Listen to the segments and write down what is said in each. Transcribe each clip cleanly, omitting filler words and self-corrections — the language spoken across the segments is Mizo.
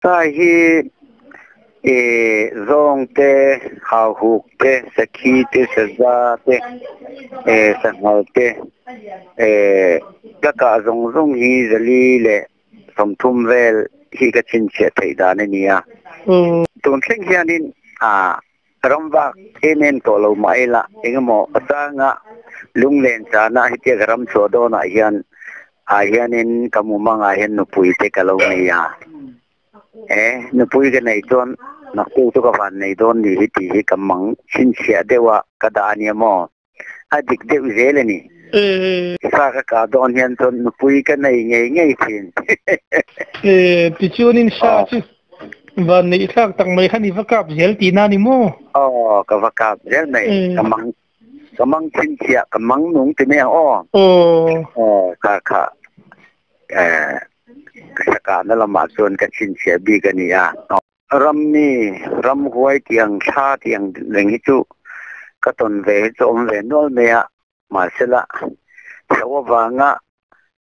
Sa hi e zawng te, hauhuk te, sakhi te, saza te, e sanghal te, e ka kah zawng zawng hi 430 vel hi ka chhinchhiah theih dan a ni a. Tun thleng hianin a ram vak em em tawh lo mah ila engemaw pasanga lunglen chana hetia ka ram chhuah dawnah hian ah hianin ka mumangah hian nupui te ka lo nei a. E nupui ka nei chuan naktuk chu ka van nei dawn ni hi tih hi ka mang chhinchhiah deuh a ka dah a nia maw? A dik deuh zel a ni. Sa ka kah dawn hian chuan nupui ka nei ngei ngei thin. E tichuanin sa chu van neih thlak tak mai khan i va kap zel tihna a ni maw? Aw ka va kap zel mai. Ka mang ka mang chhinchhiah ka mang nung ti mai ang aw. Aw kha kha eh ka kahna lamah chuan ka chhinchhiah bik a ni a. Ram mi ram huai tiang thla tiang reng hi chu ka tawn ve hi chu awm ve nual mai a, mahsela hlo avanga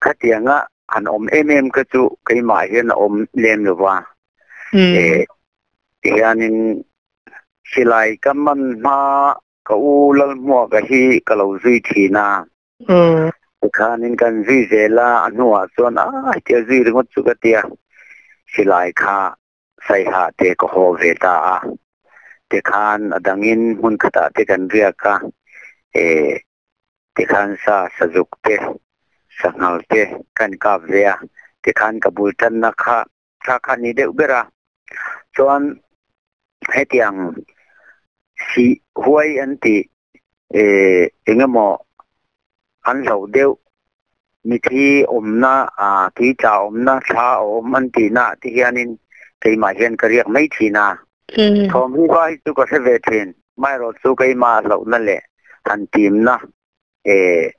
khatianga han awm em em kha chu keimah hian a awm lem lo va. Eh tihianin silai ka man hma ka u Lalhmuaka hi ka lo zui thin a. Tikhanin kan zui zel a, a hnuah chuan a hetia zui ringawt chu ka tia, silai kha saiha te ka haw ve ta a. Tikhan a dangin hmun khatah te kan riak a, eh tikhan sa sazuk te, sanghal te kan kap ve a, tikhan ka bul tanna kha thla kha ni deuh ber a. Chuan hetiang sih huai an tih eh eng emaw an hlauh deuh mithi awmna ah tui tla awmna thla a awm an tihna ah te hianin keimah hian ka riak mai thin a. Thawm hi va hi chu ka hre ve thin. Amaherawhchu chu keimah hlauhna leh han timna eh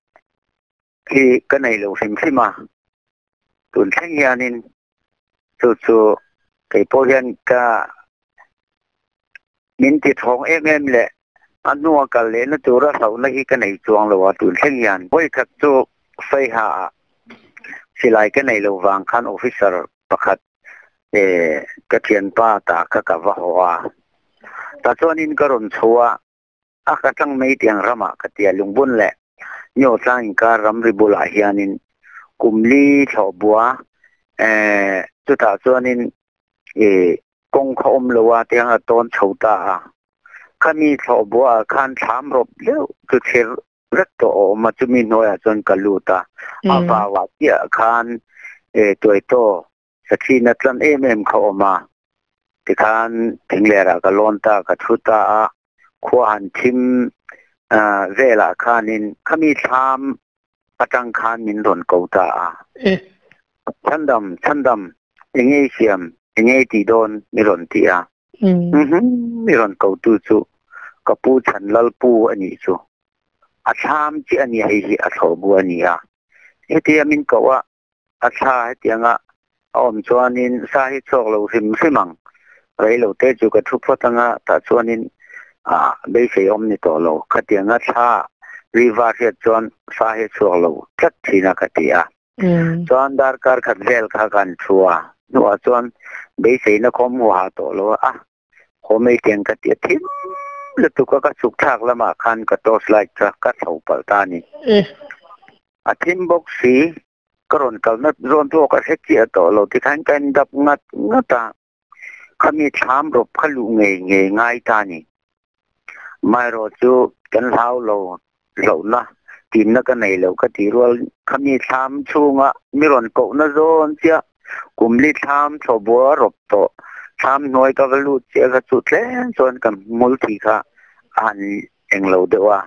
hi ka nei lo hrim hrim a. Tun thleng hianin chu chu kei pawh hian ka min ti thawng em em leh a hnua kal lehna tura hlauhna hi ka nei chuang lo a tun thleng hian. Vawikhat chu Saiha ah silai ka nei lo vang khan officer pakhat eh ka thianpa ta kha ka va haw a. Tah chuanin ka rawn chho a. A ka tlang mai tiang ramah ka tia lungbun leh Nyo tlang inkar ramri bulah hianin kum li thlawh bua eh chutah chuanin ih kawng kha awm lo a tiang a tawn chho ta a. Khami thlawh bua ah khan thlam rawp deuh chu thir vek tawh a awm a chumi hnuaiah chuan ka lut a. A vauah chiah khan eh tuaitaw Sathina tlan em em kha awm a, tikhan thinglerah ka lawn ta, ka thu ta a, khua han thim velah khanin khami thlam atang khan min rawn ko ta a. Chhandam, Chhandam, enge i siam, enge i tih dawn mi rawn ti a. Mi rawn ko tu chu ka pu Chhan Lalpu a nih chu. A thlam chiah a nia hei hi a thlawhbu a ni a. Hetia min koh a, A thla hetianga a awm chuanin sa hi chhuak lo hrim hrim ang. Rei lo te chu ka thu phawt anga tah chuanin ah beisei awm ni tawh lo. Khatianga thla riva hriat chuan sa hi chhuak lo tlat thin a ka ti a. Chuan darkar khat vel kha kan thu a, hnuah chuan beiseina khawm huaha tawh lo a. Haw mai tiang ka ti a thim lutuk a ka chhuk thlak lamah khan ka torch light kha ka thlo palh ta a ni. A thim bawk si ka rawn kalna zawn pawh ka hre chiah tawh lo tikhan ka in dap ngat ngat a, khami thlam rawp kha luh ngei ngei ngai ta a ni. Amaherawh chu kan hlau lo hlauhna timna ka nei lo ka tih rual khami thlam chhunga mi rawn kohna zawn chiah kumli thlam thlawhbua rawp tawh thlam hnuai ka va lut chiah kha chu tlem chuan ka hmul thi kha a han eng lo deuh a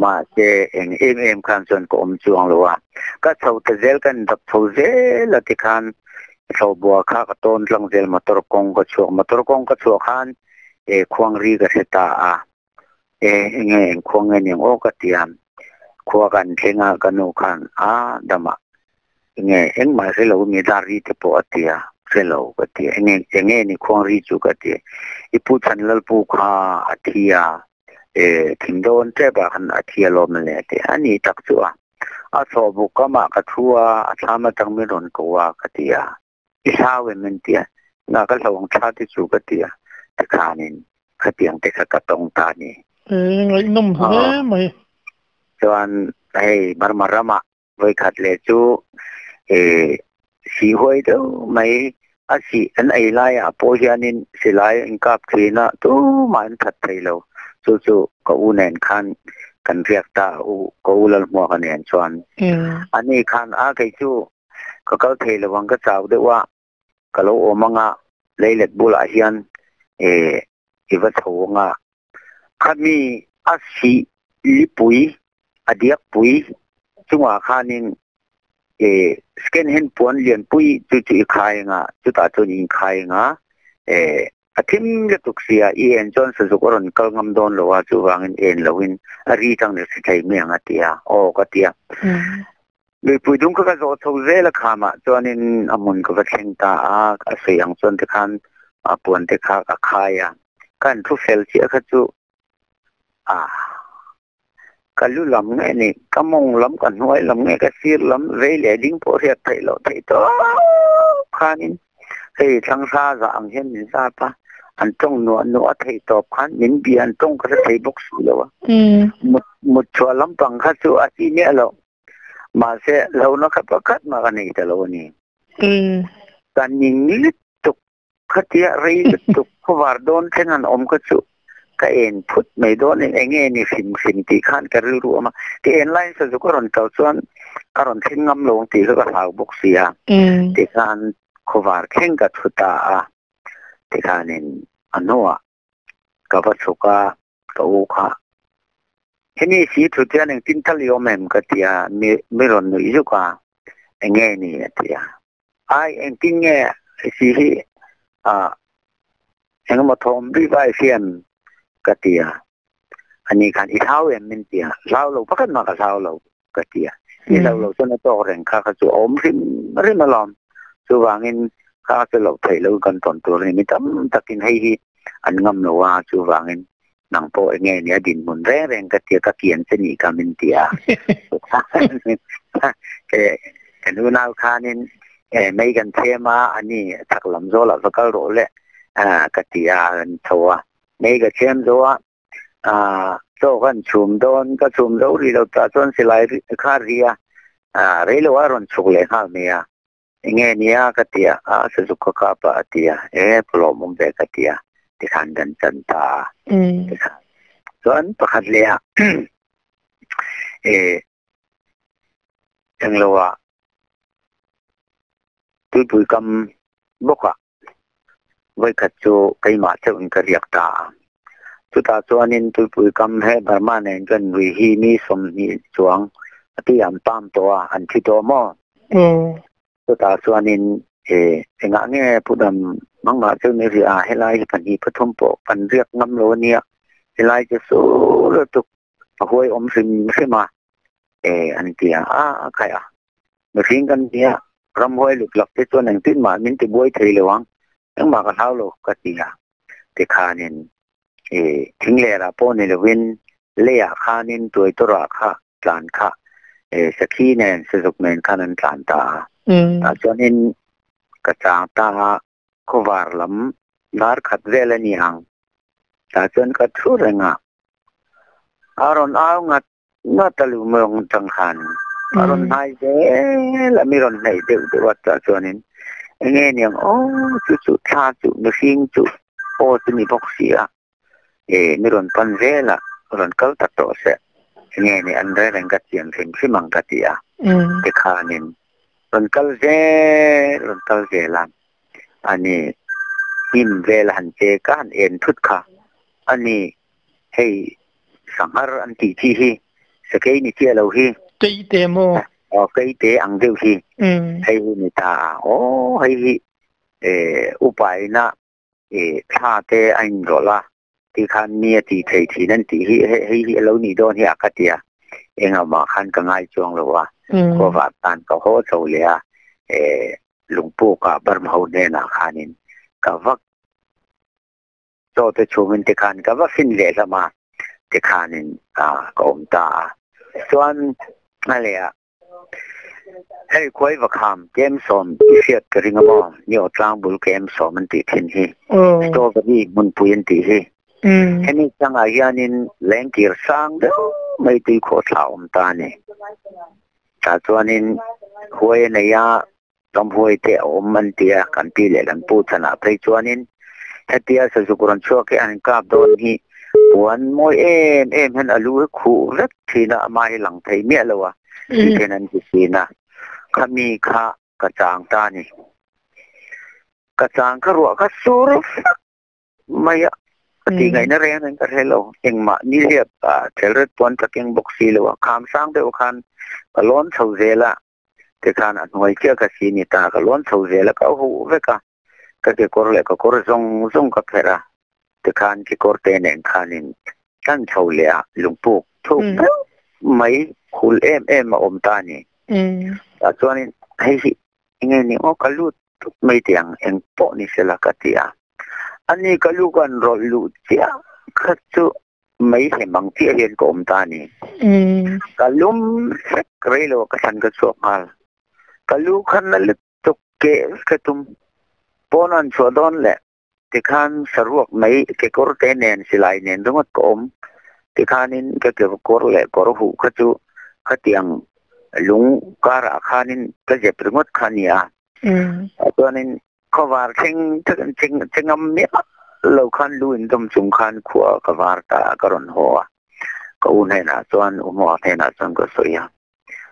mahse eng em em khan chuan ka awm chuang lo a ka chho ta zel ka in dap chho zel a tikhan thlawhbua kha ka tawn tlang zel motor kawng ka chhuak motor kawng ka chhuah khan e khuangri ka hre ta a. E enge eng khua nge niang aw ka ti a, khua kan thleng a ka nu khan a dam a, enge engmah hre lo mi dar ri te pawh a ti a, hre lo ka ti a, enge enge ni khuang ri chu ka ti a, i pu chhan lalpu kha a thi a, e thing dawn tep ah khan a thi alawm le a ti a, a ni tak chu a, a thlawh buk kamah ka thu a, a thlam atang min rawn ko a ka ti a, i hlau em min ti a. Nga ka hlauh ang thla te chu ka ti a, tikhanin khatiang te kha ka tawng ta a ni. Ngaihnawm hle mai. Chuan hei Burma ramah Vawikhat leh chu sih huai deuh mai a sih an ei laiah pawh hianin silai an kap thin a, tumah an that thei lo. Chu chu ka u nen khan kan riak ta a, u ka u Lalhmuaka nen chuan. Ani khan a kei chu ka kal thei lo ang ka chau deuh a, ka lo awm anga leilet bulah hian i va chho anga khami a sih lipui a diakpui chungah khanin scan hen puan lianpui chu chu i khai anga chutah chuan i inkhai anga a thim lutuk sia i en chuan sazuk a rawn kal ngam dawn lo a chuvangin en loin a ri tang leh si thei mai ang a ti a aw ka ti a. Luipui dung kha ka zawh chho zel a khamah chuanin a hmun ka va thleng ta a, a sawi ang chuan tikhan a puan te kha ka khai a, ka han thu fel chiah kha chu a ka lu lam nge ni, ka mawng lam, ka hnuai lam nge, ka sir lam vei leh ding pawh hriat theih loh theih tawp khanin hei thlanghra zah ang hian min zap a, an tawng nuah nuah a theih tawp khan min bia an tawng ka hre thei bawk si lo a, mut mut chhuah lampang kha chu a chi miah loh. Mahse, hlauhna kha pakhat mah ka nei ta lo a ni. Ka ning lutuk, khatia rei lutuk khawvar dawn thleng han awm kha chu ka en phut mai dawn in enge ni hrim hrim tih khan ka rilru awm a. Ka en laiin Sazuk a rawn kal chuan a rawn thleng ngam lo ang tih kha ka hlau bawk si a. Tikhan khawvar thleng ka thu ta a. Tikhanin a hnuah ka va chhuk a, ka u kha hemi si thu chuan engtin tal i awm em ka ti a, mi mi rawn nuih zuk a, enge ni a ti a, ai engtin nge si hi ah engemaw thawm bik a i hria em ka ti a, ani khan i hlau em min ti a, hlau lo pakhat mah ka hlau lo ka ti a, i hlau lo chuan a tawk reng kha kha chu a awm hrim hrim alawm, chuvangin kha chu loh theih loh kan tawn tur a ni, mi tam takin hei hi an ngam lo a, chuvangin nang pawh eng nge nia dinhmun reng reng ka tia ka kian che nih kha min ti a, kan unau khanin mei kan thlem a, ani chak lam zawlah va kal rawh le ka ti a, an tho a, mei ka thlem zo a. Chaw kan chhum dawn, ka chhum zo rih lo tah chuan silai kha ri a, rei lo a rawn chhuk leh nghal mai a, enge nia ka ti a, a sazuk ka kap a a ti a, e pawlawm awm ve ka ti a, tikhan kan chan ta a, tikhan chuan pakhat leh ah e englo ah tuipui kam bawk ah Vawikhat chu keimah chauhin ka riak ta a. Chutah chuanin tuipui kam he Burma nen kan ri hi mi 20 chuang a ti an pam tawh a, an thi tawh maw? Chutah chuanin e engah nge Pu Dam nangmah chu ni riah a, helai hi pahnih pathum pawh kan riak ngam lo a nia, helai chu su lutuk a huai awm hrim hrim a e an ti a, a khaih a, mihring kan nia ramhuai lut lak te chuan engtin mah min ti buai thei lo ang, engmah ka hlau lo ka ti a, tikhanin e thinglerah pawh ni lovin leiah khanin tuaitawrah kha tlan kha e sakhi nen sazuk nen khan an tlan ta a, tah chuanin ka chang ta a. Khawvar lam dar khat vel a ni ang. Tah chuan ka thu reng a, a rawn au ngat ngat a lumawng chang khan a rawn hnai zel a, mi rawn hnaih deuh deuh a tah chuanin eng nge niang aw chu chu thla chu mihring chu aw chu ni bawk si a, e mi rawn pan zel a, rawn kal tak tawh se eng nge ni an rel reng ka chian hrim hrim ang ka ti a, tikhanin rawn kal zel rawn kal zel a. Ani hnim vel a han chek a, han en thut kha. Ani hei sanghar an tih chi hi, sakei ni chiah lo hi. Keite maw? Aw keite ang deuh hi. Hei hi ni ta a, aw hei hi upa ina thla te a inrawlh a, ti khan mi a tih theih thin an tih hi hei hi a lo nih dawn hi a ka ti a, engah mah khan ka ngai chuang lo a, khuavah khan ka haw chho leh a, lungpukah Burma ho hnenah khanin ka va chaw te chhungin tikhan ka va fin leh hlawm a, tikhanin ka awm ta a, chuan a leh ah. Hei khuai va kham kem sawm i hriat ka ring a maw? Ni aw tlang bul kem sawm an tih thin hi. Strawberry hmunpui an tih hi. Hemi changah hianin lengkir sang deuh mai tui khawh thla a awm ta a ni. Tah chuanin huai a nei a, ramhuai te a awm an ti a, kan pi leh kan pu chhanah phei chuanin hetia sazuk rawn chhuak hi an kap dawn hi puan mawi em em hian a lu hi khuh vek thin a, amah hi lang thei miah lo a tih then an ti thin a, khami kha ka chang ta a ni. Ka chang kha ruah kha sur vek mai a, ka tih ngaihna reng reng ka hre lo, engmah ni hliap thelret puan ka keng bawk si lo a, kham sang deuh khan ka lawn chho zel a, Tikhan a hnuai chiah ka si ni ta, ka lawn chho zel a, ka huh vek a, ka kekawr leh ka kawr zawng zawng ka pherh a, tikhan kekawr te nen khanin tlan chho leh a, lungpuk thuk deuh mai hul em em a awm ta a ni. Tah chuanin hei hi enge ni aw ka lut tuk mai tih ang eng pawh ni sela ka ti a, ani ka lu kan rawlh luh chiah kha chu Mai hlem ang chiah hian ka awm ta a ni. Ka lum hlek rei lo a ka thlan ka chhuak nghal. Ka lu khan na lutuk keh ka tum. Pawn an chhuah dawn leh tikhan saruak mai kekawr te nen silai nen ringawt ka awm. Tikhanin ka kekawr leh kawr huh kha chu khatiang lung karah khanin ka zep ringawt kha a ni a. Chuanin Khawvar thleng chengam miah lo khan lu indawm chung khan khua ka var ta a, ka rawn haw a. Ka u hnenah chuan, u hmuak hnenah chuan ka sawi a,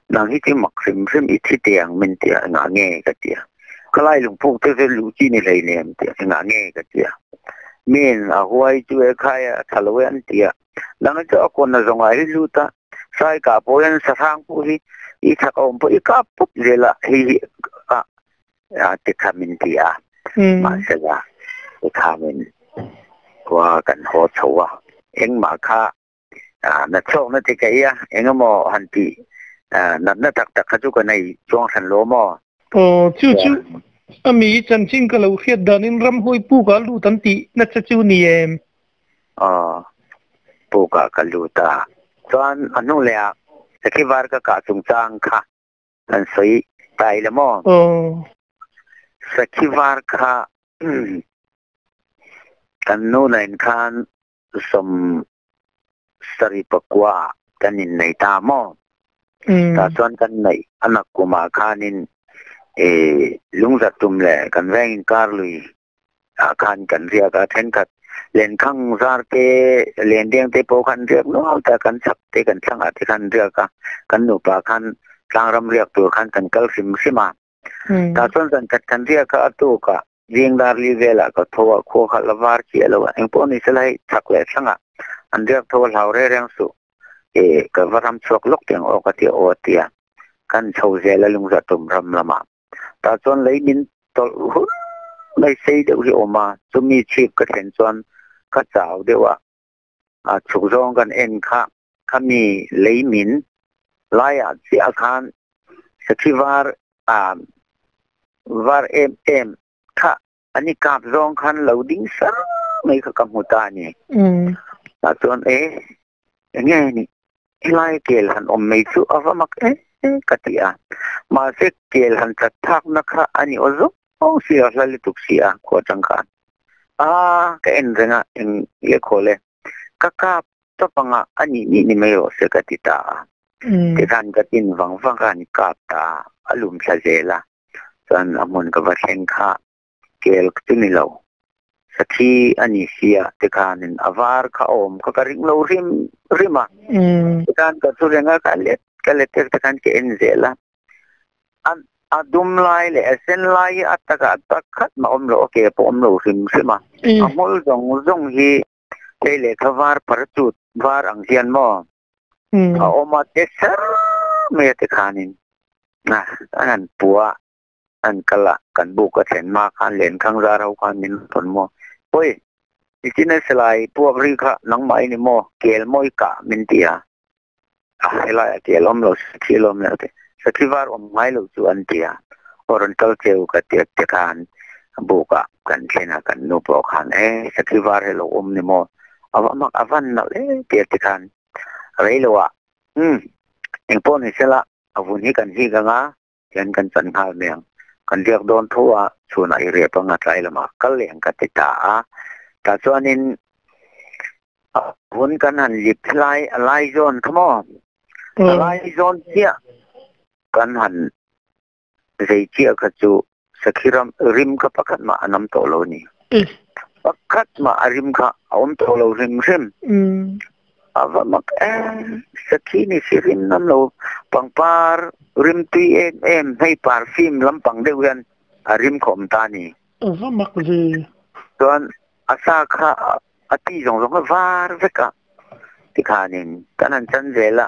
Nang hi chu mak hrim hrim i thi teh ang min ti a, engah nge ka ti a. Ka lai lungpuk te chu luh chi ni hlei nem ti a, engah nge ka ti a. Min a huai chu e khai a, a tha lo e an ti a. Nang hi chu a kawn na zawngah hi lut a, sai kah pawh hian sahrang pawh hi i chak a awm pawh i kap pawp zel a, hei hi a a ti kha min ti a, mahsela ti khamin khua kan haw chho a, engmah kha na chhuakna ti ka i a, engemaw han tih natna tak tak kha chu ka nei chuang hran lo maw? Aw, chu chu a mi chanchin ka lo hriat danin ramhuai pukah lut an tih nasa chu ni em? Aw, pukah ka lut a, chuan a hnu leh ah Sakhivar ka kah chungchang kha Kan sawi ta ila maw? Sakhi var kha kan nu nen khan sawm sarih pakua ah kan innei ta maw? Tah chuan kan neih a nak kumah khanin lungzat tum leh kan veng inkar lui ah khan kan riak a, thenkhat lenkhang zar te lendeng te pawh khan riak nual ta kan chhak te kan thlangah te khan riak a, kan nupa khan tlangram riak tur khan kan kal hrim hrim a. Tah chuan zan khat kan riak a, a tukah zing dar li velah ka tho a, khua kha la var chiah lo a, engpawh ni sela hei chhak leh thlangah an riak tho a hlau reng reng suh e ka va ram chhuak lawk teh ang aw ka ti a aw a ti a, kan chho zel a lungzah tum ram lamah. Tah chuan lei min tawlh hun mai sei deuh hi a awm a, chumi chhip ka thlen chuan ka chau deuh a, a chhuk zawng kan en kha khami lei min laiah chiah khan sakhi var ah var em em kha an i kap zawng khan lo ding sar mai kha ka hmu ta a ni. Tah chuan e enge ni helai kel han awm mai chu a va mak em ka ti a, mahse kel han chat phakna kha a ni aw zawng si a, hla lutuk si a khua atang khan a ka en reng a, eng le khawl e ka kap tawp anga a nih nih ni mai rawh se ka ti ta a, tikhan ka tin vang vang a ni kap ta a, a lum thla zel a. Chuan a hmun ka va thleng kha kel chu ni lo, sathi a ni sia tikhanin a var kha a awm kha ka ring lo hrim hrim a. Tikhan ka thu reng a, ka let ka let tek tikhan ka en zel a. A dum lai leh a sen lai hi a takah pakhat mah awm lo, a ke pawh awm lo hrim hrim a. A hmul zawng zawng hi hei lehkha var parachute var ang hian maw A awm a te ser mai a tikhanin an han pua an kal a, kan buk a thlen hma khan lenkhang zar ho khan min rawn maw, Pawi, nichin a silai puak ri kha nangmah i ni maw, kel maw i kah min ti a, a helaiah kel awm lo, sathi lawm lo te, sathi var awm ngai lo chu an ti a, aw rawn kal cheu ka ti a tikhan bukah kan thlen a, kan nu pawh khan e sathi var hi lo awm ni maw, a va mak a van nalh e ti a tikhan. Rei lo ah, umm, engpawh ni sela, a vun hi kan hik ang a. Tian kan chan nghal mai ang. Kan riak dawn tho a, chhunah i riah panga tlai lamah kal leh ang ka ti ta a. Tah chuanin a vun kan han lip lai a lai zawn kha maw? A lai zawn chiah kan han zei chiah kha chu sakhi ram rim kha pakhat mah a nam tawh lo a ni. Pakhat mah a rim kha a awm tawh lo hrim hrim. A va mak em! Sakhi ni si rim nam lo, pangpar rim tui em em, hei perfume lampang deuh hian a rim kha awm ta a ni. A va mak ve. Chuan a sa kha a ti zawng zawng kha var vek a, tikhanin kan han chan zel a,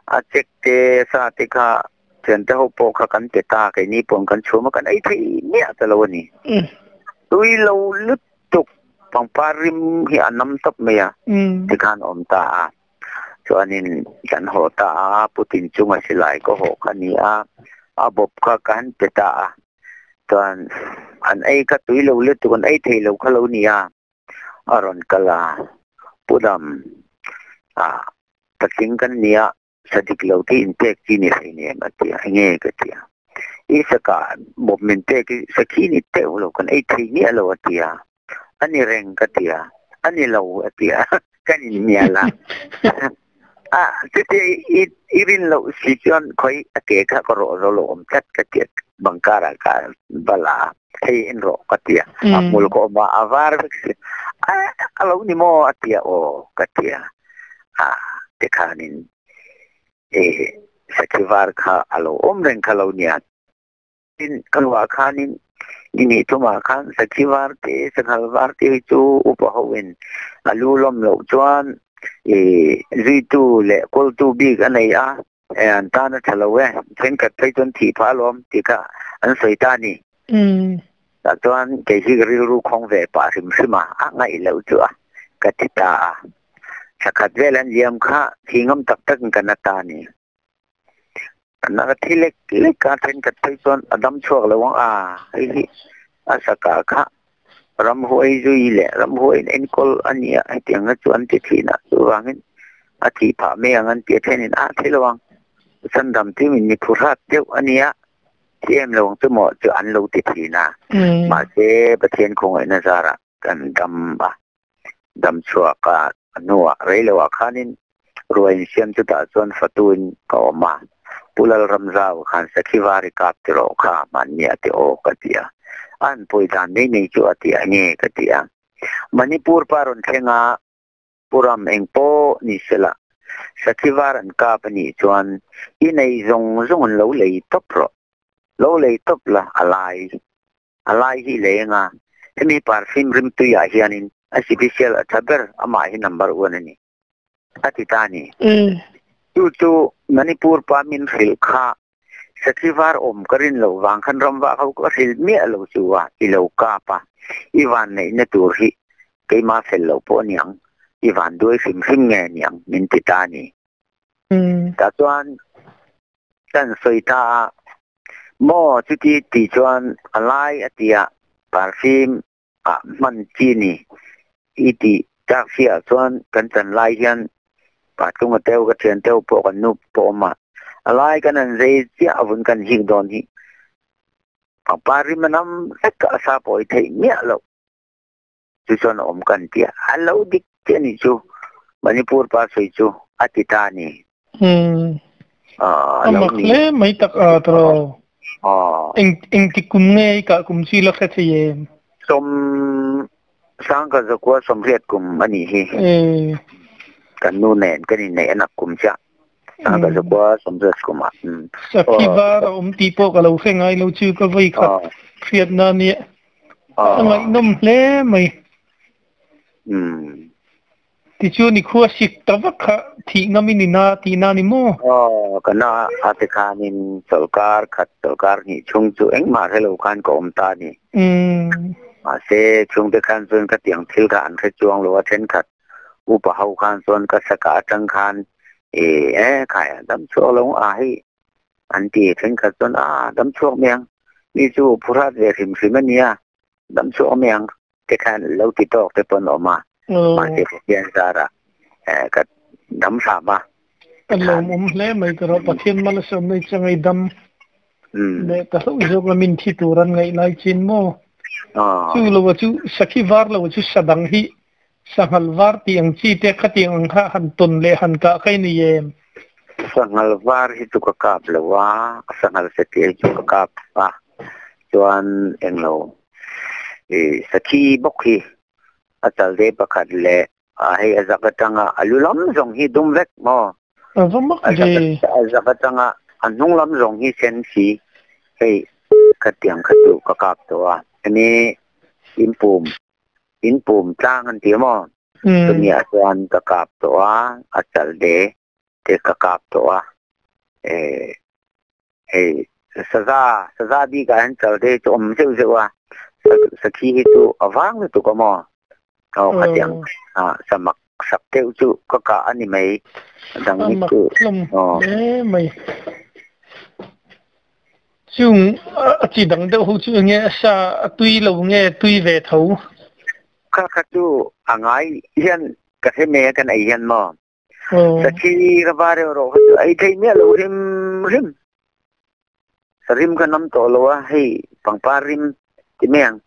a chek te sa te kha thiante ho pawh kha kan pe ta, keini pawh kan chhum a, kan ei thei miah ta lo a ni. Tui lo lut tuk pangpar rim hi a nam tawp mai a, tikhan awm ta a. Chuanin kan haw ta a, Putin chunga silai ka haw kha ni a, a bawp kha ka han pe ta a. Chuan an ei kha tui lo lutuk an ei thei lo kha lo ni a, a rawn kal a, Pudam, ah patling kan ni a, Sa dik lo te in pek chi ni hlei nem a ti a, enge ka ti a, i saka bawp min pek hi sakhi ni teuh lo kan ei thei miah lo a ti a, a ni reng ka ti a, a ni lo a ti a, kan in hnial a, a chutia i i rin loh si chuan khawi a ke kha ka rawh zo lo awm tlat ka ti a, bangkar ah ka bal a, hei en rawh ka ti a, a hmul ka awm a, a var vek si, a a lo ni maw a ti a, aw ka ti a. A tikhanin i sakhi var kha a lo awm reng kha lo nia. Tin, ka luah khanin ni hnih thumah khan sakhi var te, sanghal var te hi chu upa hoin a lu lawm loh chuan i zuitu leh kawltu bik a nei a, an tan a tha lo e, thenkhat phei chuan thih phah alawm tih kha an sawi ta a ni. Tah chuan kei hi ka rilru khawng ve pah hrim hrim a, a ngaih loh chu a ka ti ta a. Thla khat vel an liam kha thi ngam tak tak in kan a ta a ni. Kan a thi lek lek a, thenkhat phei chuan a dam chhuak lo ang a, hei hi a sakah kha ramhuai zui leh ramhuai in enkawl a ni a, hetiang na chu an ti thin a, chuvangin a thih phah mai ang an ti a, thenin a thi lo ang, Sandam chu min mi phuhrat deuh a nia, thi em lo ang chu maw chu an lo ti thin a, mahse Pathian khawngaihna zarah kan dam a, dam chhuak a hnuah rei loah khanin ruai insiam chutah chuan fatuin ka awm a, Pu Lalramzau khan Sakhivari kap ti rawh kha hmanni a ti aw ka ti a, a han pawi dan mai mai chu a ti a nge ka ti a. Manipur pa rawn thleng a, Pu Ram eng pawh ni sela Sakhivar an kap a nih chuan i nei zawng zawng an lo lei tawp rawh, lo lei tawp la a lai. A lai hi leng a, hemi perfume rimtuiah hianin a sipisial a tha ber, amah hi number one a ni, a ti ta a ni. Chu chu Manipur pa min hrilh kha Sakhi var awm ka rin loh vang khan ramvah ho ka hrilh miah lo chu a, i lo kap a, i van neihna tur hi keimah fel loh pawh a niang, i van duai hrim hrim nge a niang, min ti ta a ni. Tah chuan kan sawi ta a, Maw chuti tih chuan a lai a ti a, perfume ah hman chi ni i tih tak si ah chuan kan chan lai hian Patlunga teu ka thian teu pawh kan nu pawh awm a, a lai kan han zei chiah a vun kan hik dawn hi pangpar rim a nam vek a sa pawh i theih miah loh. Chu chuan a awm kan ti a, a lo dik chiah a nih chu Manipur pa sawi chu a ti ta a ni. A mak hle mai tak a tawh. Eng engti kum nge i kah kum chi la hre thei em? Sawm sangka zakua sawmriat kum a nih hi. Kan nu nen kan inneih a nak kum chiah. Sangka zakua sawmriat kum ah. Sakhi var a awm tih pawh ka lo hre ngai lo chu ka vawi khat hriatna a nia. A ngaihnawm hle mai. Tichuan i khua sik ta vak kha thih ngam i ni na tih na ni maw? Aw, ka na a ti khanin chawlhkar khat chawlhkar hnih chhung chu engmah hre lo khan ka awm ta a ni. Mahse, chhungte khan chuan ka tiang thil kha an hre chuang lo a, thenkhat upa ho khan chuan ka saka atang khan i e khai a dam chhuak lo a hei An ti thenkhat chuan a dam chhuak mai ang, mi chu phurat ve hrim hrim a nia, dam chhuak mai ang te khan lo ti tawk te pawh an awm a, mahse Pathian zarah ka dam hram a. Ka lawmawm hle mai ka rawh, Pathian mal a sawm mai chang ei dam. Le ka hlo zawk la min thi tur an ngaih lai chin maw? Chu lo chu sakhi var lo chu sadang hi sanghal var tih ang chi te khatiang ang kha han tawn leh han kah kai ni em? Sanghal var hi chu ka kap lo a, sanghal satliah hi chu ka kap a, chuan englo i sakhi bawk hi a chalde pakhat leh A hei a zak atanga a lu lam zawng hi dum vek maw? A va mak ve. A zak atanga a hnung lam zawng hi sen si. Hei khatiang kha chu ka kap tawh a. Hemi in pum, in pum tlang an ti maw? Chumi ah chuan ka kap tawh a, a chal de te ka kap tawh a. Hei saza, saza bik ah hian chal de chu awm zeuh zeuh a. Sakhi hi chu a vang lutuk a maw? Aw khatiang samak sak deuh chu ka kah a ni mai. A dang hi chu aw. Hle mai. Chung a chi dang deuh ho chu enge a sa a tui lo nge tui ve tho? Kha kha chu a ngai hian ka hre mai a kan ei hian maw. Sakhi ka va reuh rawh kha chu ei thei miah lo hrim hrim. Rim ka nam tawh lo a, hei pangpar rim ti mai ang.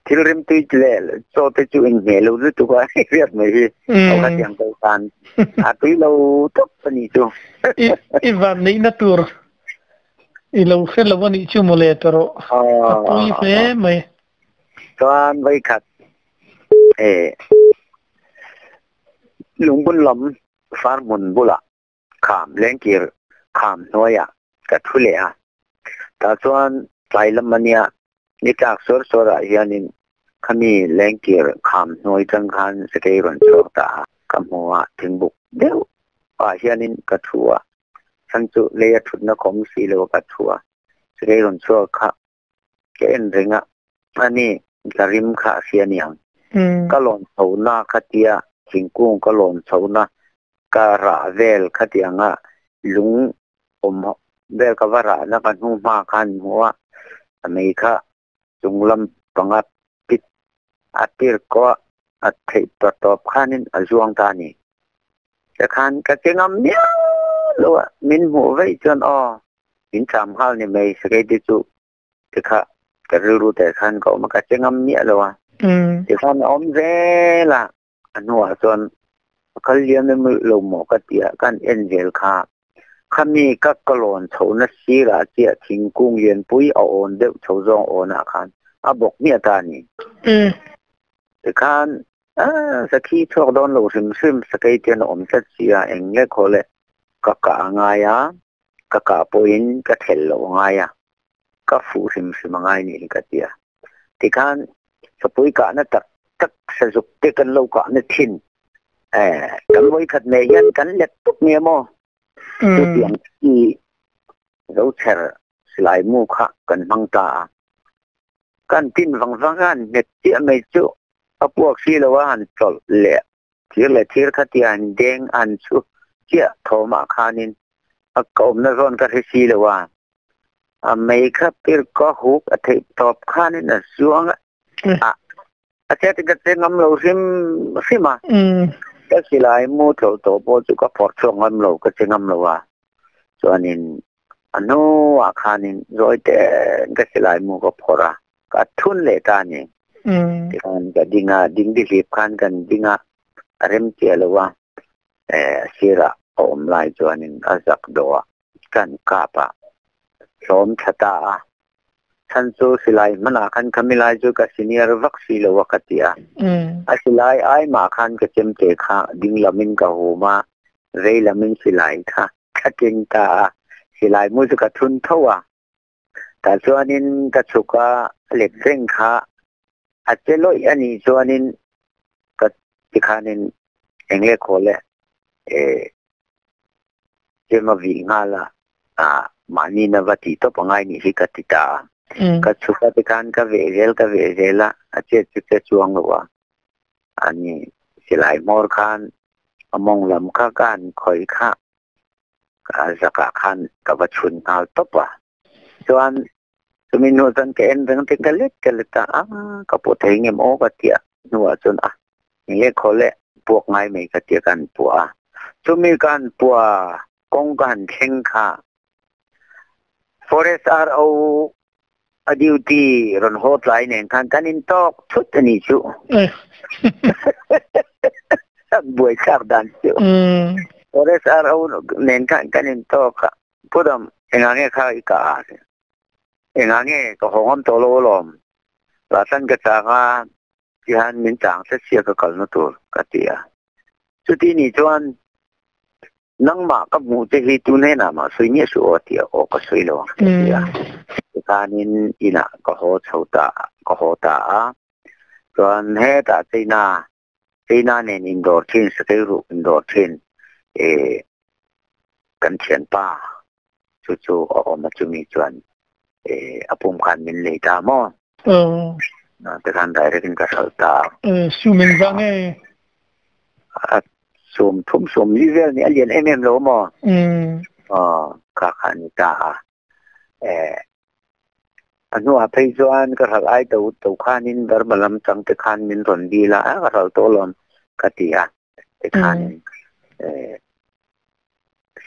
Thil rim tui leh chaw te chu inhmeh lo lutuk a, hei riat mai hi ho kha tiang ko khan a tui lo tawp a nih chu. I van neihna tur i lo hre lo a nih chu mawle ta rawh, a tui hle mai. Chuan vawikhat eh Lungbun lam far hmun bulah kham lengkir kham hnuaiah ka thu leh a. Tah chuan tlai lam a nia, ni tlak suar suarah hianin khami lengkir kham hnuai tang khan sakei rawn chhuak ta a. Ka hmu a, thingbuk deuh ah hianin ka thu a, chhan chu lei a thutna khawm si lo a ka thu a, sakei rawn chhuak kha Ka en reng a, ani ka rim kha a hria niang. Ka lawn chho na kha tia thingkung ka lawn chho na ka rah vel kha tiang a lung awm vel ka va rah na ka hnu hma khan hmu a, a mei kha chung lam panga pit a tir ko a, a theih tawh tawp khanin a zuang ta a ni. Tikhan ka che ngam miau lo a, min hmuh veih chuan aw min cham nghal ni mai sakei te chu tikha ka rilru teh khan ka awm a ka che ngam miah lo a tikhan a awm zel a a hnuah chuan a kal liam em lo maw ka ti a kan en zel kha khami ka ka lawn chho na sirah chiah thingkung lianpui a awn deuh chho zawng awn ah khan a bawk hmiah ta a ni tikhan Sakhi chhuak dawn lo hrim hrim sakei te an awm tlat si a eng nge khaw le ka kah a ngai a ka kah pawhin ka thelh loh a ngai a, ka fuh hrim hrim a ngai nih hi ka ti a. Tikhan sapui kahna tak tak sazuk te kan lo kahna thin eh kan vawikhat nei hian kan let tawp nia maw? Chutiang chi zochher silai mu kha kan hmang ta a. Kan tin vang vang a han nghet chiah mai chu a puak si lo a han chawlh leh Thir leh thir kha tia an deng an chu chiah thawmah khanin a ka awmna zawn ka hre si lo a, a mei kha pir ka huk a theih tawp khanin a zuang a, a chet in ka che ngam lo hrim hrim a, ka silai mu tlawh tawh pawh chu ka phawrh chhuak ngam lo, ka che ngam lo a, chuanin a hnuah khanin zawi ten ka silai mu ka phawrh a, ka thun leh ta a ni. Tikhan ka ding a, dingdihlip khan kan ding a, a rem chiah lo a, a sirah a awm lai chuanin a zak dawh a, kan kap a, hlawm tha ta a. Chhan chu silai hmanah khan khami lai chu ka senior vak si lo a ka ti a. A silai ai mah khan ka chemte kha ding lamin ka hum a, vei lamin silai kha ka keng ta a, silai mu chu ka thun tho a. Tah chuanin ka chhuk a let reng kha a che lawih a nih chuanin ka tikhanin eng leh khaw leh eh chem a vih nghal a, ah mahni na va tih tawp a ngai nih hi ka ti ta a. Ka chhuk a tikhan ka veh zel ka veh zel a, a chet chu che chuang lo a. Ani silai hmawr khan a mawng lam kha ka han khawih kha a zakah khan ka va chhun nghal tawp a. Chuan chumi hnuah chuan ka en reng te ka let ka let a, a ka pawh thei ngem aw ka ti a, hnuah chuan a enge khaw leh puak ngai mai ka ti a ka han puah a. Chumi ka han puah a, kawng ka han thleng kha Forest RO a duty rawn haw tlai nen khan kan in tawk thut a nih chu. Buai thlak dan chu. Forest RO nen khan kan in tawk a. Pu Dam, engah nge kha i kah a? Engah nge ka haw ngam tawh lo alawm? Rahlan ka chang a, tihian min chang hret sia ka kalna tur ka ti a. Chuti nih chuan nangmah ka hmuh che hi tu hnenah mah sawi miah suh aw tih aw ka sawi lo ang ka ti a. Tikhanin inah ka haw chho ta ka haw ta a. Chuan hetah China China nen indawr thin sakei ruk indawr thin eh kan thianpa chu chu a awm a chumi chuan eh a pum khan min lei ta maw? Tikhan direct in ka hralh ta a. Sum engzah nge? A sum thum sum li vel nih a lian em em lo maw? Kha kha a ni ta a. Eh a hnuah phei chuan ka hralh ai to to khanin Burma lam chang te khan min rawn dil a, ka hralh tawh lawm ka ti a. Tikhanin eh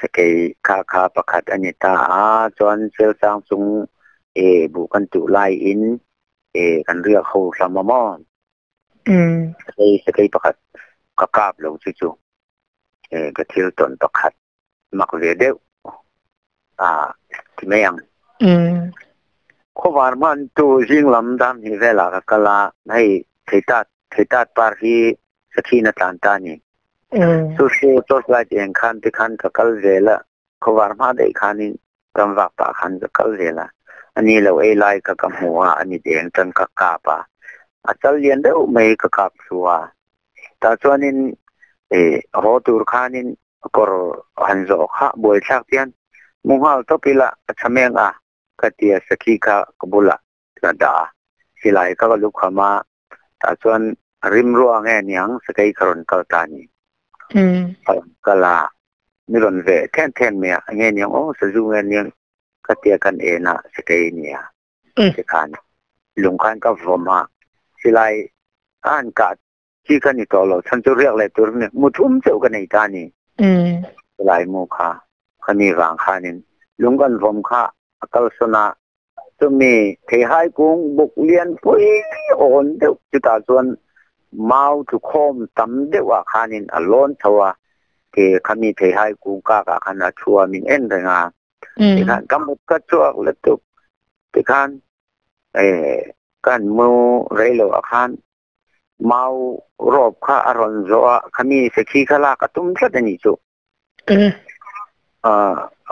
sakei kha kha pakhat a ni ta a, chuan Sialsang chung eh buh kan tuh laiin eh kan riak ho hlam a maw? Sakei sakei pakhat ka kap lo chu chu eh ka thil tawn pakhat mak ve deuh a ti mai ang. Khawvar hman tu zing lam dam hnih velah ka kal a, hei theitat theitat par hi sakhin a tlan ta a ni. Chu chu torch light eng khan te khan ka kal zel a, khawvar hma daih khanin ram vak pah khan ka kal zel a, a ni lo ei lai kha ka hmu a, a nit eng tan ka kap a, a chal lian deuh mai ka kap thlu a, tah chuanin ih haw tur khanin kawr han zawh kha buaithlak hian mu nghal tawp ila a tha meng a ka ti a, sakhi kha ka bulah ka dah a, silai kha ka lu kham a, tah chuan rimrua nge niang sakei kha rawn kal ta a ni. A rawn kal a, mi rawn veh then then mai a, nge niang aw sazu nge niang ka tia kan en a sakei a ni a. Tikhan lung khan ka vawm a, silai a han kah chi ka ni tawh lo, chhan chu riak leh tur ni mu thum chauh ka nei ta a ni. Silai mu kha khami vang khanin lung kan vawm kha a kalsawn a, chumi theihai kung buk lian pui awn deuh chutah chuan mau tlukhawm tam deuh ah khanin a lawn chho a, ke khami theihai kung kak ah khan a thu a min en reng a. Tikhan ka mut ka chhuak lutuk tikhan eh kan mu rei lo ah khan mau rawp kha a rawn zawh a, khami sakhi kha lak a tum tlat a nih chu.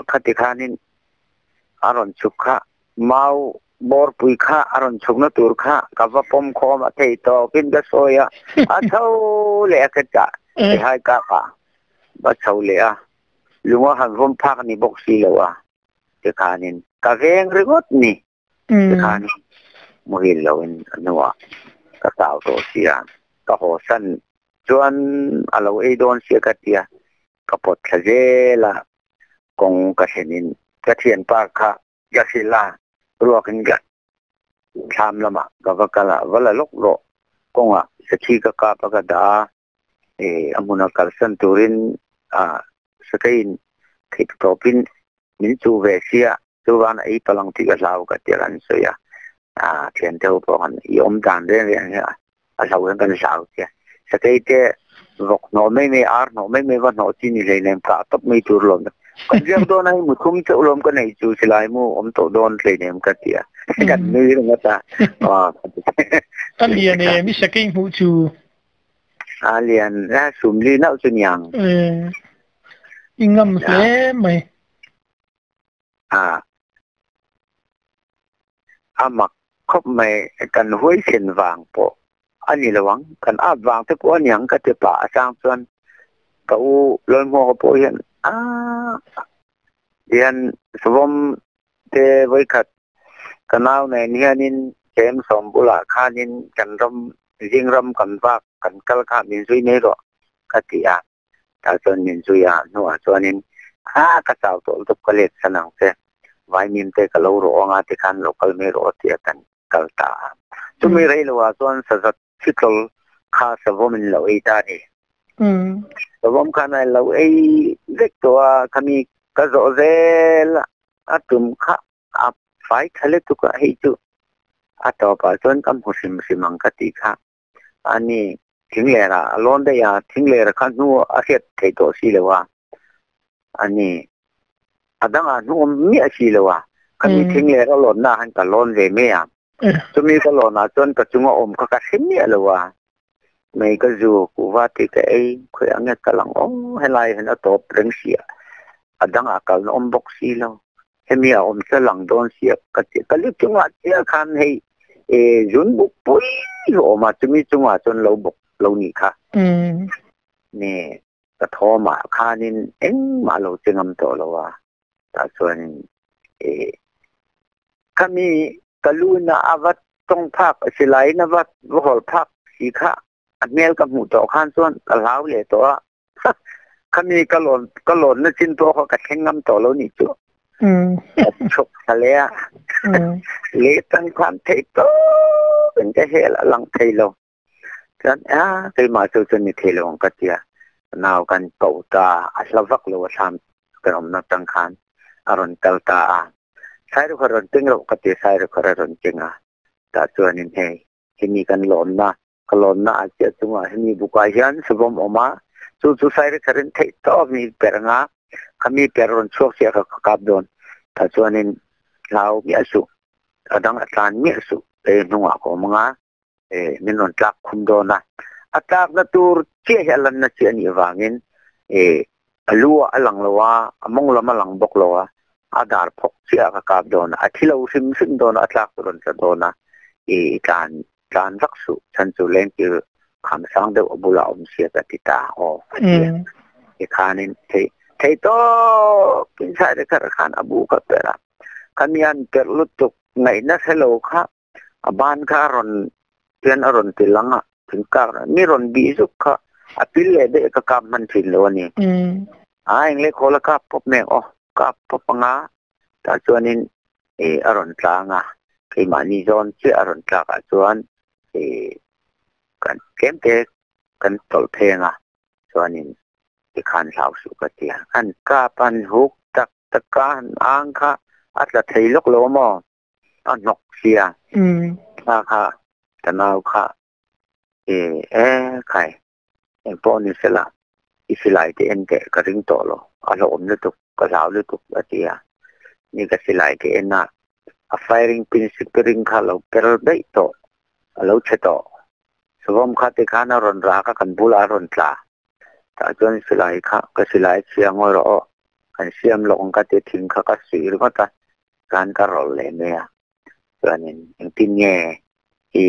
Khati khanin a rawn chhuk kha mau bawrpui kha a rawn chhukna tur kha ka va pawm khawm a thei tawkin ka sawi a, a chho leh a ka chah theihai kak a va chho leh a. Lung a han vawm phak ni bawk si lo a, tikhanin ka veng ringawt ni. Tikhanin muhil loin a hnuah ka chau tawh sia, ka haw san chuan a lo ei dawn sia ka tia, ka pawt thla zel a, kawng ka thlenin ka thianpa kha ka hrilh a, ruakin ka thlam lamah ka va kal a, va la lawk rawh, kawngah sakhi ka kap a ka dah a, eh a hmuna kalsan turin ah sakeiin theih tawpin min chu ve sia chuvan a ei palang tih ka hlau ka tia kan sawi a ah thiante ho pawh khan i awm dan reng reng hi a hlau hian kan hlau tia sakei te vawk hnawh mai mai ar hnawh mai mai va hnawh chi ni hleinem kah tawp mai tur lawm kan riak dawn a hei muthum chauh lawm ka nei chu silai mu awm tawh dawn hleinem ka tia kan nui ringawt a a lian em i sakei hmuh chu A lian a sum li nauh chu niang. I ngam hle mai. A a mak khawp mai kan huaisen vang pawh a ni lo ang kan ap vang te pawh a niang ka ti pah atang chuan ka u Lalhmuaka pawh hian a hian savawm te vawikhat ka nau nen hianin chem sawm bulah khanin kan ram zing ram kan vak kan kal kha min zui mai rawh ka ti a, tah chuan min zui a hnuah chuanin a ka chau tawh lutuk ka let san ang che vaimim te ka lo rawh anga tikhan lo kal mai rawh tia kan kal ta a, chumi rei loah chuan sazat thitlawl kha savawm in lo ei ta a ni. Savawm khan a lo ei vek tawh a, khami ka zawh zel a tum kha. A fai tha lutuk a, hei chu a tawpah chuan ka hmu hrim hrim ang ka tih kha. Ani thingler ah a lawn daih a, thingler kha hnu a hriat theih tawh si lo a. Ani a dangah hnu awm miah si lo a, khami thingler a lawnna ah khan ka lawn ve mai a. Chumi ka lawnah chuan ka chunga awm kha ka hre miah lo a. Mei ka zu kuhva tih ka ei khawi ang nge ka lang aw helai hian a tawp reng si a, a dangah kalna awm bawk si lo. Hemi a awm chu lang dawn si a ka ti. Ka lu chungah chiah khan hei zun buk pui hi a awm a, chumi chungah chuan lo bawk lo nih kha. Ni ka thawmah khanin engmah lo che ngam tawh lo a, tah chuanin khami ka luna a va tawng phak silaiin a va hawl phak si kha a hmel ka hmuh tawh khan chuan ka hlau leh tawh a. Khami ka lawn ka lawnna chin pawh kha ka thleng ngam tawh lo nih chu. Ka chhuk thla leh a. Leh tang khan theih tawp in ka hel a lang thei lo. Chuan a keimah chu chuan ni thei lo ang ka tia. Nau kan ko ta a hla vak lo a thlam kan awmna tang khan a rawn kal ta a. Sairukha rawn keng loh ka tia Sairukha a rawn keng a. Tah chuanin hei hemi kan lawnna ka lawnna ah chiah chungah hemi bukah hian savawm awm a, chu chu Sairukharin theih tawp mi per anga khami per rawn chhuak chiah kha ka kap dawn. Tah chuanin hlau miah suh a dang a tlan miah suh hei hnungah ka awm anga min rawn tlak khum dawn a, a tlakna tur chiah hi a lanna chiah a nih avangin a lu ah a lang lo a, a mawng lam a lang bawk lo a, a dar phawk chiah ah ka kap dawn a, a thi lo hrim hrim dawn a, a tlak chu rawn tla dawn a, i tlan tlan vak suh, chhan chu lengkir kham sang deuh a bulah a awm sia ka ti ta aw a ti a, tikhanin thei thei tawp in side kha khan a bu kha perh a, khamian perh lutuk ngaihna hre lo kha A ban kha a rawn pian a rawn ti lang a, thingkak mi rawn bih zuk kha a pil leh daih ka kap hman thin lo a ni. A eng leh khawl a kap pawp mek aw, kap pawp anga tah chuanin ih a rawn tlang a, keimahni zawn chiah a rawn tlak ah chuan ih kan tlem te kan tawlh pheng a, chuanin tikhan hlau suh ka ti a, an kap an huk tak tak a han ang kha a tla thei lawk lo a maw? A hnawk sia kha kha ka nau kha e e khai engpawh ni sela i silai te en teh ka ring tawh lo a hlauhawm lutuk ka hlau lutuk a ti a ni ka silai te en a a firing pin spring kha lo per daih tawh a lo chhe tawh savawm kha tikhan a rawn rak a kan bulah a rawn tla tah chuan silai kha ka silai chhia ngawi rawh aw kan siam lawk ang ka ti thing kha ka suih ringawt a Kan ka rawlh leh mai a, chuanin engtin nge i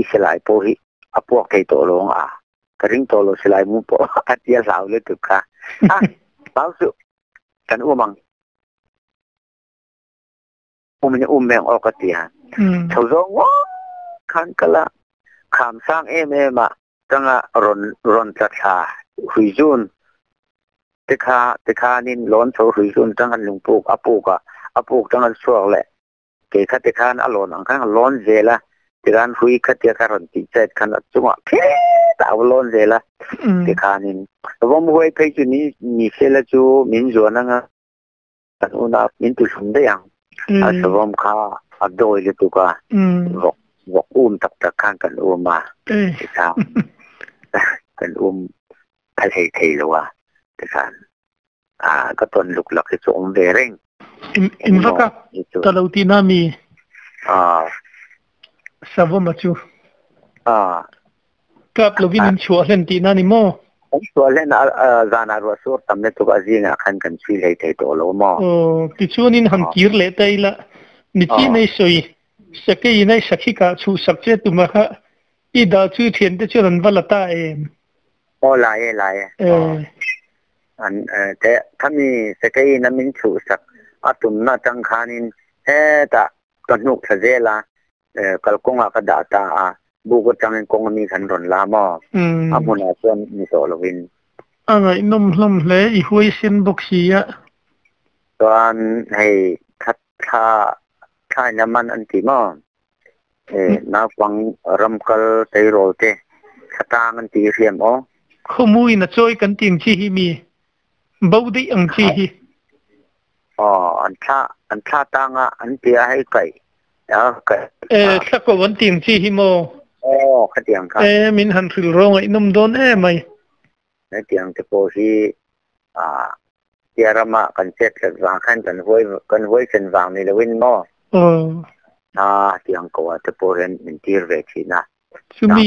i silai pawh hi a puak thei tawh lo ang a, ka ring tawh lo silai mu pawh a tia hlau lutuk kha. A, hlau suh, kan um ang. Um in um meng aw ka ti a, chho zawng ngawt khan kal a, kham sang em em a, Tanga rawn rawn tla thla hrui zun te kha te khanin lawn chho hrui zun tang an lungpuk a puk a, a puk tang an chhuak leh kei kha te khan a lawn ang khan a lawn zel a, tikhan hrui khatia kha rawn tih chet khan a chungah phet a lawn zel a, tikhanin vawm huai phei chu ni ni sela chu min zuan anga kan unau min ti hlum daih ang. A savawm kha a dawi lutuk a, vawk vawk um tak tak khan kan um a, tikhan kan um phal hlei thei lo a, tikhan a ka tawn luk lak hi chu awm ve reng. In va kap ta lo tihna mi? Savawm a chu. Kap lovin in chhuah hlen tihna ni maw? Kan chhuah hlen a zanah ruah sur tam lutuk a zingah khan kan chhui hlei thei tawh lo maw? Aw, tichuanin han kir leh ta ila, ni chi nei sawi, sakei in ai sakhi kah chhuh sak che tuma kha i dah chu i thiante chuan an va la ta em? Aw, la e, la e. Aw, an te khami sakei in a min chhuh sak a tumna atang khanin hetah ka hnuk thla zel a, kalkawngah ka dah ta a, buk atangin kawng ami khan rawn la maw? A hmunah chuan ni tawh lovin. A ngaihnawm hlawm hle, i huaisen bawk si a. Chuan hei thla thla thlaina man an ti maw? Naupang ramkal tleirawl te thla tang an tih hriam aw. Khawmuin a chawi kan ti ang chi hi mi bo daih ang chi hi. Aw an thla an thla tanga an tia hei kai a kai E thla ko an ting chi hi maw? Aw khatiang kha. E min han hril rawng ai num dawn e mai. Hetiang te pawh hi a tiarama kan chet tlat vang khan kan huai kan huai sen vang ni loin maw? Aw. A tiang ko a te pawh hian min tir ve thin a. Chumi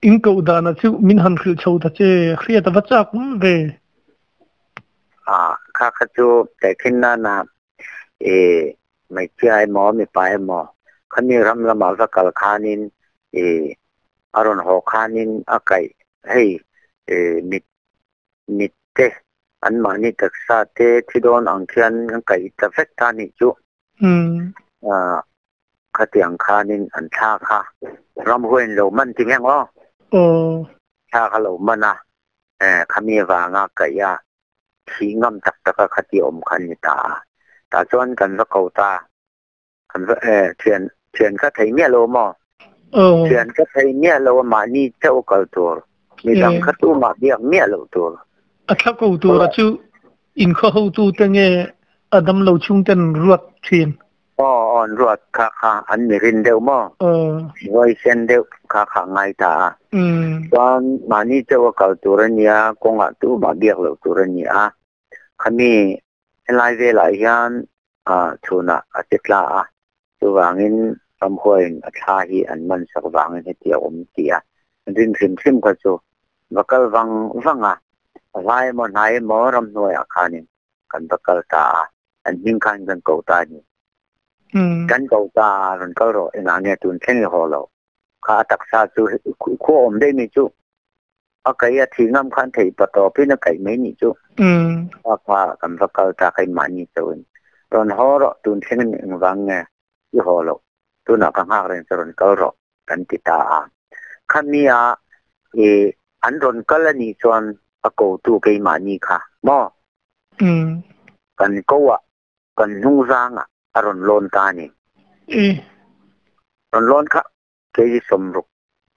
in ko dana chu min han hril chho ta che hriat va chak ve. A kha kha chu tehkhin na na e mai chia emaw mi pa emaw khami ram lama va kal khanin e aron ho khanin a kai hei e mit mit te an mahni taksa te thidon ang khian an kai ta vek ta ni chu. A khatiang khanin an thla kha ram huin lo man ti meng o. Aw. Thla kha lo mana e khami wanga kai a thi ngam tak taka khati om khan ni ta ta chuan kan va ko ta kan va e thian thian kha thei mia lo mo. Aw. Thian kha thei mia lo ma ni chau kal tur mi dang kha tu ma biak mia lo tur. A thla ko tur a chu in kho ho tu te nge adam lo chung ten ruat thin. Aw on ruat kha kha an mi rin deuh mo. Aw. Voi sen deuh kha kha ngai ta. Chuan mani chau kal tur ania konga tu ma biak lo tur ania khami helai velah hian a chhuna a che tla a chuwangin ramhuain a thla hi an man sak wangin heti a awm ti a rin hrim hrim kha chu vakal wang wanga lai emaw hnai emaw ramhnuaiah khanin kan vakal ta a an hming khan kan ko ta ni. Kan ko ta ron kal ro engah nge tun thleng i haw lo kha a taksa chu khu awm dei mi chu a kai a thi ngam khan thei patawpin a kai mai ni chu. A kha kan va kal ta kai mahni chauhin ron haw ro tun thleng engwang nge i haw lo tunah ka nghak reng chu ron kal ro kan ti ta a khami a e an ron kal ani chuan a ko tu keimahni kha maw? Kan ko a kan hnung zanga a ron lawn ta ni. E. Ron lawn kha kei 60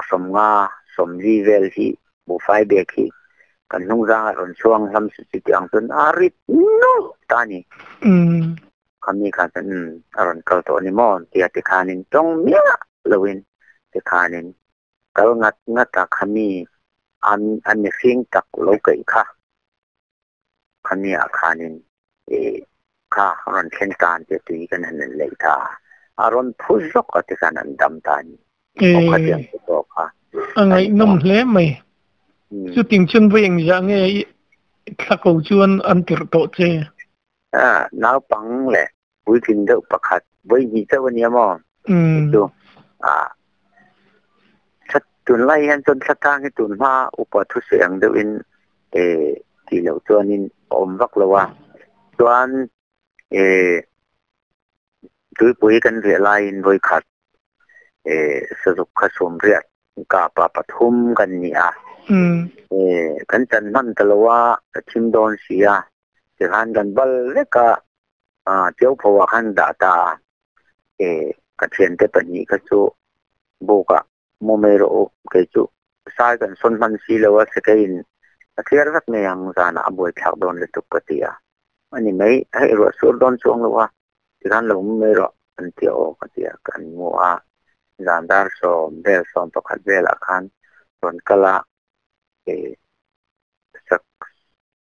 50 40 vel hi bu fai bek hi kan hnung zanga ron chuang hlam su chi tiang chun a rit no ta ni. Khami kha chan a ron kal to ni maw tia ti khanin tong mia lowin ti khanin kal ngat ngat a khami an an mi hring tak lo kai kha khami a khanin e kha ron thlen tan te tui kan han lei ta a ron phu zok a ti khan an dam ta ni. E. O kha tiang te to kha. Angai nom hle mai. Chu ting chun voi eng ja nge thla ko chuan an tir to che. A naw pang le pui thin deuh pakhat voi ni chau ania maw? Chu a that tun lai hian chuan thla tang hi tun hma upa thu se ang deuh in e ti lo chuanin awm vak lo a chuan e tuipui kan riah laiin voi khat e sazuk kha sawm riat ka pa pathum kan ni a. E kan chan hman ta lo a ka thim dawn si a tikhan kan bal veka a cheu phawa khan dah ta e ka thian te pahnih kha chu buka mu mai ro ke chu sai kan son man si lo a sekein a thiar vek mai ang zana a buai thlak dawn le tuk ka ti a ani mai hei ro sur dawn chuang lo a tikhan lo mu mai ro an ti o ka ti a kan mu a zan dar som vel som pakhat velah khan ron kala e sak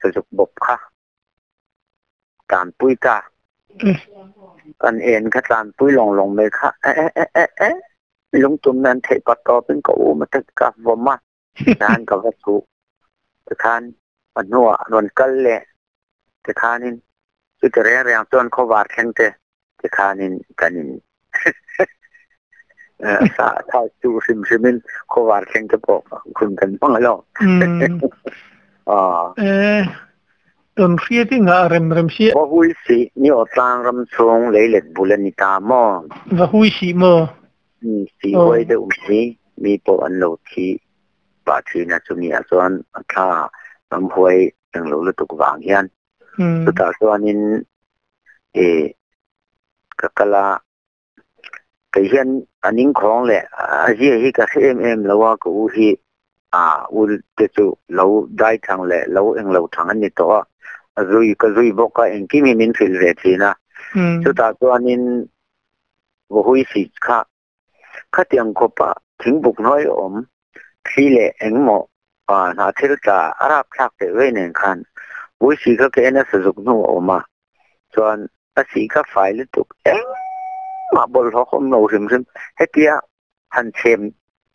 sazuk bawp kha tlan pui ta kan en kha tlan pui long long mai kha e e e e e lung tum nan thei pat tawpin ka u ma te ka vawm a khan ka va chu tikhan a hnuah rawn kal le tikhanin chu ti reng reng chuan khawvar thleng te tikhanin kanin sa tha chu hrim hrimin khawvar thleng te pawh khun kan hmang alo. E ton hriat nga rem rem si. Va hui si ni o tlang ram chung leilet bul ani ta maw? Va hui si maw? Si huai deuh mi mi pawh an lo thi pa thina chumi ah chuan a thla ram huai englo lutuk wang hian chutah chuanin e ka kala kei hian aning khawng leh a zia hi ka hre em em lo a ka u hi a ul te chu lo dai thang leh lo englo thang an ni tawh a. Zui ka zui bawk a, engkim hi min hrilh ve thin a. Chutah chuanin Vahui si kha khatiang khawpa thingbuk hnuai awm thli leh engmaw hnah thil tla a rapthlak teh vei nen khan Vahui si kha ka en a sazuk hnu a awm a, chuan a si kha fai lutuk engmah bawlhhlawh awm lo hrim hrim hetia han chhem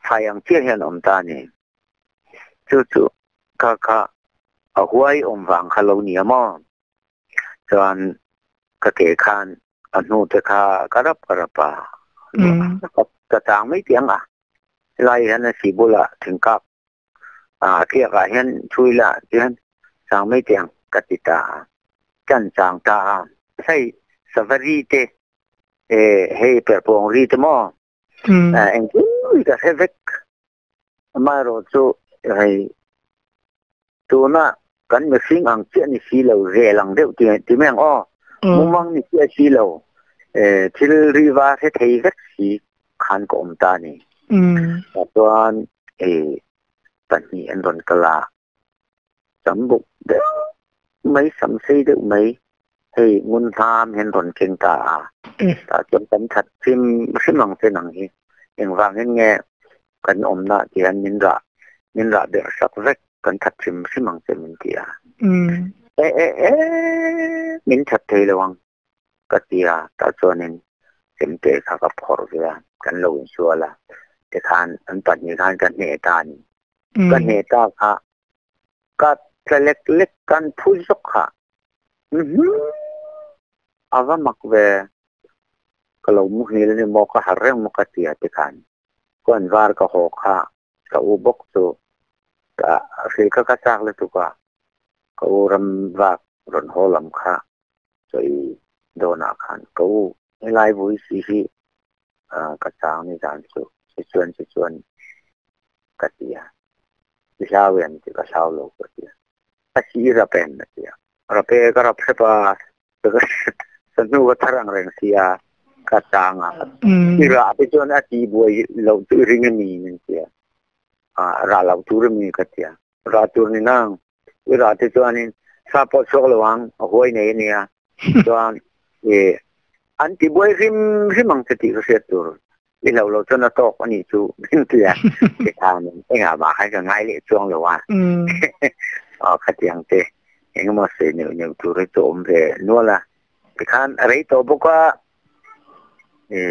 fai ang chiah hian awm ta a ni. Chu chu kha kha a huai awm vang kha lo nia maw? Chuan ka ke khan a hnu te kha ka rap ka rap a, ka chang mai tiang a. Helai hian a si bulah thingkap a tliak ah hian thui la tihian chang mai tiang ka ti ta a, kan chang ta a. Hei savari te hei perhpawng ri te maw engkim ka hre vek. Amaherawhchu hei tuna kan mihring ang chiah ni si lo, zel ang deuh ti mai ang aw, mumang ni chiah si lo, thil riva hre thei vek si khan ka awm ta a ni. Chuan pahnih an rawn kal a, sam buk deuh mai, sam sei deuh mai hei ngun hlam hian rawn keng ta a, tah chuan kan that hrim hrim ang che nang hi, engvangin nge kan awmna ah hian min rah min rah berh sak vek kan that hrim hrim ang che min ti a, e e e min that thei lo ang ka ti a, tah chuanin chemte kha ka phawrh ve a, kan lo insual a, tikhan an pahnih khan ka hneh ta a ni. Ka hneh ta kha ka tla lek lek kan phu zawk kha a va mak ve, ka lo muhil a ni maw, ka harh reng maw ka ti a tikhan huan var ka haw kha ka u bawk chu ka hrilh kha ka chak lutuk a, ka u ram vak rawn haw lam kha chawi dawnah khan ka u helai vui si hi ka chang ni zan chu si chuan si chuan ka ti a, i hlau em ti ka hlau lo ka ti a, a si i rap em a ti a, rap e ka rap hrep a, sa hnu ka thar ang reng si a, ka chang a, i rah te chuan a ti buai loh chu i ring a mi min ti a, rah loh tur a mi ka ti a, rah tur ni nang i rah te chuanin sa pawh chhuak lo ang a huai nei a nia chuan i an ti buai hrim hrim ang che tih ka hriat tur i hlo lo chuan a tawk a nih chu min ti a tikhanin engah mah khan ka ngai leh chuang lo a aw khatiang te engemaw sawi neuh neuh tur hi chu awm ve nual a tikhan a rei tawh bawk a i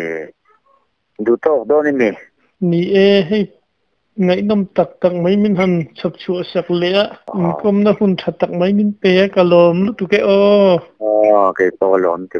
duh tawk dawn em ni? Ni e, hei Ngaihnawm tak tak mai min han chhawp chhuah sak leh a, inkawmna hun tha tak mai min pe a, ka lawm lutuk e aw. Aw, kei pawh ka lawm tuk.